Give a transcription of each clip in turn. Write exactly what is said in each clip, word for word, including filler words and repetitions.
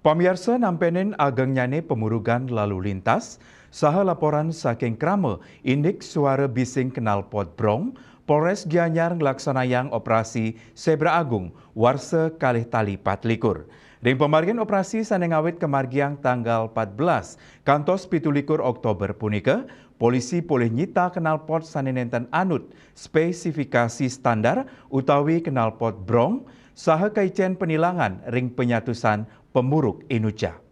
Pamiarsa, nampenin agengnyane pemurugan lalu lintas, saha laporan saking krama indik suara bising knalpot brong, Polres Gianyar nglaksanayang operasi Zebra Agung warsa kalih tali patlikur. Ring pamargin operasi sane ngawit kamargiang tanggal empat belas kantos pitu likur Oktober punika, polisi polih nyita knalpot sane nenten anut spesifikasi standar utawi knalpot brong, saha kaicen penilangan ring panyatusan pemuruk inucap.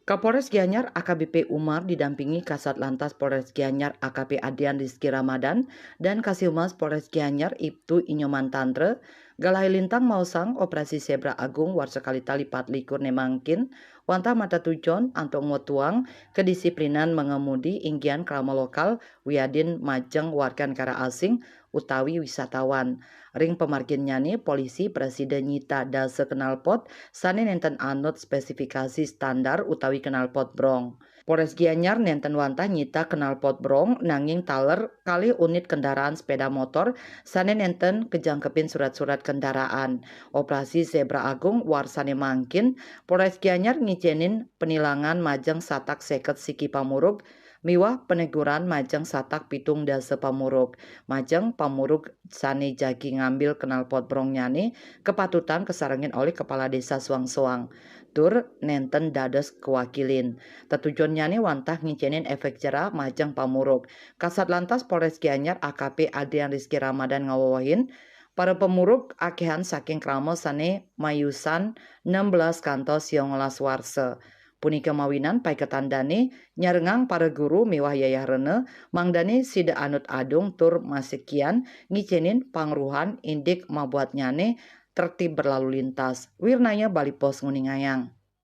Kapolres Gianyar A K B P Umar didampingi Kasat Lantas Polres Gianyar A K P Adrian Rizky Ramadan dan Kasih Humas Polres Gianyar Ibtu Inyoman Tantra, galahé lintang maosang operasi Zebra Agung warsa kalih tali patlikur né mangkin, wantah matatujon antuk ngwetuang kedisiplinan mangemudi inggihan krama lokal wiadin majeng warga negara asing utawi wisatawan. Ring pamarginnyané, polisi prasida nyita dasa knalpot sané nénten anut spésifikasi standar utawi knalpot brong. Polres Gianyar nénten wantah nyita knalpot brong, nanging taler kalih unit kendaraan sepeda motor sané nénten kajangkepin surat-surat kendaraan. Operasi Zebra Agung warsané mangkin, Polres Gianyar ngicénin penilangan majeng satak seket siki pamurug miwah peneguran majeng satak pitung dasa pamurug. Majeng pamurug sané jagi ngambil knalpot brongnyané kapatutan kasarengin olih Kepala Desa soang-soang, tur nénten dados kawakilin. Tetujonnyané wantah ngicénin efek jerah majeng pamurug. Kasat Lantas Polres Gianyar A K P Adrian Rizky Ramadan ngawewehin, para pamurug akéhan saking krama sané mayusan enam belas kantos sangalas warsa. Punika mawinan paiketan dané nyarengang para guru miwah yayah rena, mangdané sida anut adung tur masikian ngicénin pangruhan indik mabuatnyané tertib berlalu lintas. Wirnaya Bali Post nguningayang.